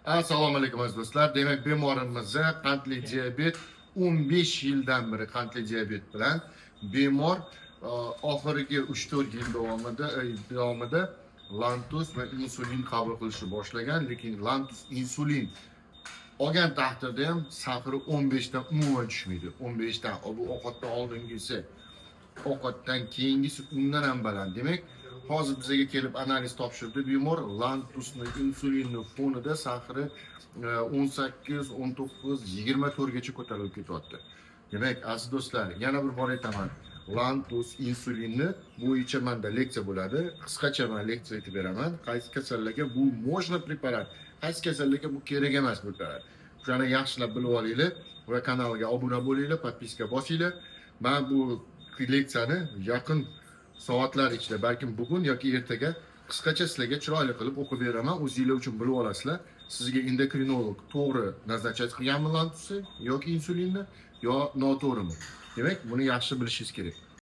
Assalomu alaykum, aziz do'stlar. Demak, bemorimizni qandli diabet, 15 yildan beri qandli diabet bilan bemor oxirgi 3-4 yil davomida Lantus va insulin qabul qilishni boshlagan, lekin Lantus, insulin olgan taqdirda ham сахар i 15 dan umuman tushmaydi. 15 dan, bu ovqatdan oldingisi, ovqatdan keyingisi undan ham baland. Demak, hozir bizga kelib analiz topshirdi bemor. Lantusni, insulinni fonida сахар i 18, 19, 24 gacha ko'tarilib ketyapti. Demak, aziz do'stlar, yana bir bor aytaman, Lantus, insulinni bo'yicha manda leksiya bo'ladi. Qisqacha man leksiya aytib beraman, qaysi kasallarga bu можно preparat, qaysi kasallarga bu kerak emas preparat. O'shani yaxshilab bilib olinglar va kanalga obuna bo'linglar, подписка bosinglar. Man bu leksiyani yaqin soatlar ichida, balkim bugun yoki ertaga qisqacha sizlarga chiroyli qilib o'qib beraman. O'zinglar uchun bilib olasizlar, sizga endokrinolog to'g'ri назначать qilganmi Lantusni yoki insulinni yo noto'g'rimi. Demak, buni yaxshi bilishingiz kerak.